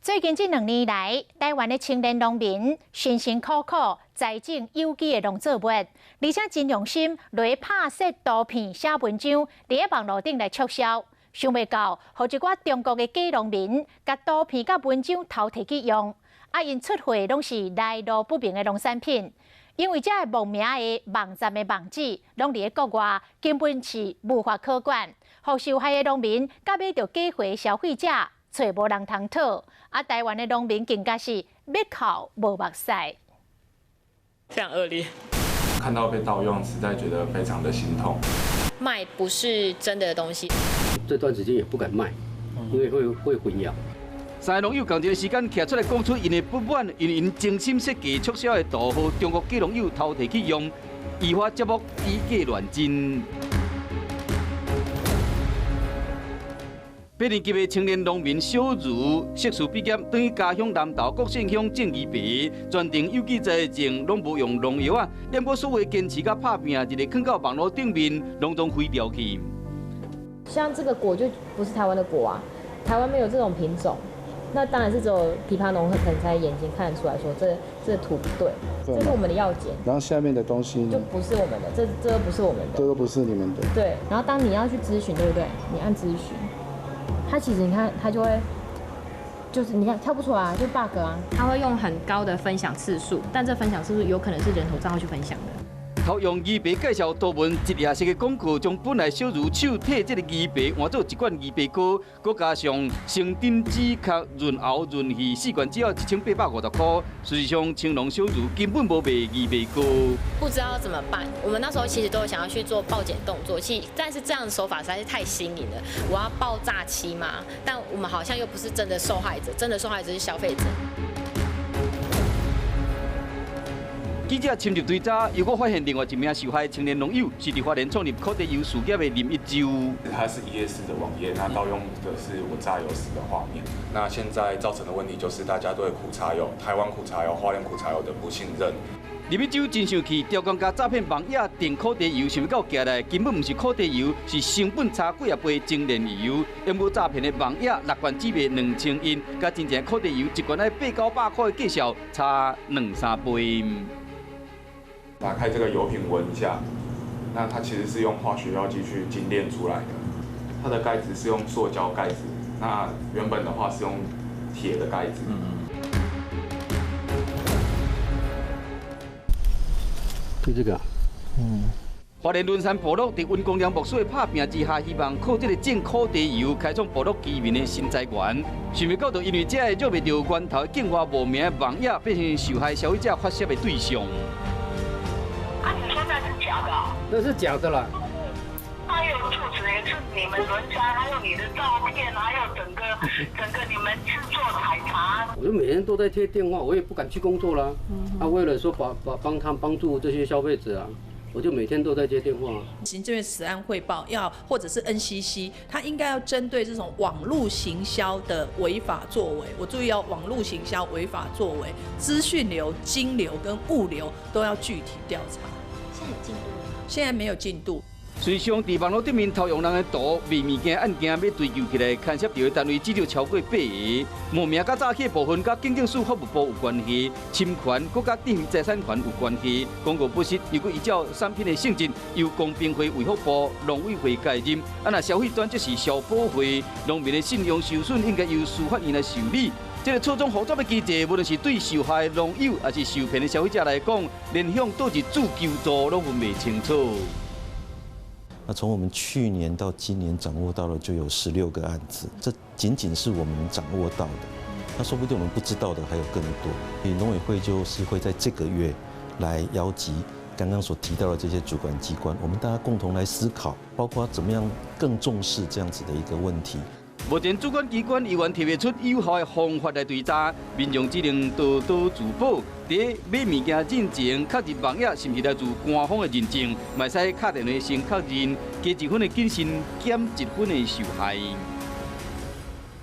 最近這2年來，台灣的青年農民辛辛苦苦栽種有機的農作物，而且真用心來拍攝圖片、寫文章，佇咧網路頂來促銷。想袂到，予一寡中國的假農民共圖片佮文章偷提去用，啊，𪜶出貨攏是來路不明的農產品。因為這个無名的網站的網址攏佇咧國外，根本是無法可管，予受害的農民佮買著假貨的消費者揣無人通討，啊，台灣的農民更加是欲哭無目屎。非常惡劣。看到被盜用，實在覺得非常的心痛。賣不是真的東西。這段時間也不敢賣，因為會混淆。三个農友仝一个時間徛出來講出𪜶的不滿，因為𪜶精心設計促銷的圖，予中國假農友偷提去用，移花接木，以假亂真。8年級的青年農民小如，碩士畢業，轉去家鄉南投國姓鄉種枇杷，全程有機栽種，攏無用農藥啊。不過所有堅持佮拍拚，一日囥到網路頂面，攏總毀掉去。像這個果就不是台灣的果啊，台灣沒有這種品種，那當然是只有枇杷農可能才眼睛看得出來說這圖不對，這是我們的藥檢。然後下面的東西就不是我們的，這都不是我們的。這都不是你們的。對，然後當你要去諮詢，對不對？你按諮詢。他其實你看，他就會，就是你看跳不出來，就 bug 啊。他會用很高的分享次數，但這分享次數有可能是人頭帳號去分享的。偷用枇杷介紹圖文一頁式的廣告，將本來小如手提這个枇杷換做一罐枇杷膏，閣加上成頂止咳潤喉潤氣四罐，只要1850塊。事實上，青農小如根本無賣枇杷膏。不知道怎麼辦，我們那時候其實都有想要去做報檢動作，其但是這樣的手法實在是太新穎了。我要報詐欺嗎？但我們好像又不是真的受害者，真的受害者是消費者。記者深入追查，又閣發現另外一名受害青年農友，是佇花蓮創立苦茶油事業的林一洲。他是一頁式的網頁，那盜用的是我榨油時的畫面。那現在造成的問題就是大家對苦茶油、台灣苦茶油、花蓮苦茶油的不信任。林一洲真生氣，刁工共詐騙網頁訂苦茶油，想欲到寄來，根本毋是苦茶油，是成本差幾仔倍精煉油。毋過詐騙的網頁六罐只賣2000元，佮真正苦茶油一罐愛八九百塊的價數差兩三倍。打開這個油品聞一下，那它其實是用化學藥劑去精煉出來的。它的蓋子是用塑膠蓋子，那原本的話是用鐵的蓋子。就這個。花蓮崙山部落佇溫公良牧師的拍拚之下，希望靠這个種苦茶油開創部落居民的新財源。想袂到，就因為這个約袂著源頭境外無名的網頁，變成受害消費者發洩的對象。啊，你說那是假的？那是假的啦。還有住址也是你們崙山，還有你的照片，還有整個你們製作採茶。我就每天都在接電話，我也不敢去工作啦。啊，為了說把幫他幫助這些消費者啊，我就每天都在接電話。行政院食安會報要，或者是 NCC，他應該要針對這種網路行銷的違法作為。我注意哦，網路行銷違法作為，資訊流、金流跟物流都要具體調查。現在有進度嗎？現在沒有進度。隨上佇網路頂面偷用人的圖賣物件案件，欲追究起來，牽涉著的單位至少超過八个。冒名佮詐欺的部分，佮警政署法務部有關係，侵權閣佮智慧財產權有關係。廣告不實，又閣依照產品的性質，由公平會衛福部、農委會介入。啊，若消費端則是消保會，農民的信用受損，應該由司法院來受理。這个錯綜複雜的機制，無論是對受害農友，抑是受騙的消費者來講，連向佗一處求助，攏分袂清楚。那從我們去年到今年掌握到了就有16個案子，這僅僅是我們掌握到的，那說不定我們不知道的還有更多。所以農委會就是會在這個月來邀集剛剛所提到的這些主管機關，我們大家共同來思考，包括怎麼樣更重視這樣子的一個問題。目前主管機關猶原提袂出有效的方法來追查，民眾只能多多自保。佇買物件進前，確認網頁是毋是來自官方的認證，嘛會使敲電話先確認，加一分的謹慎，減一分的受害。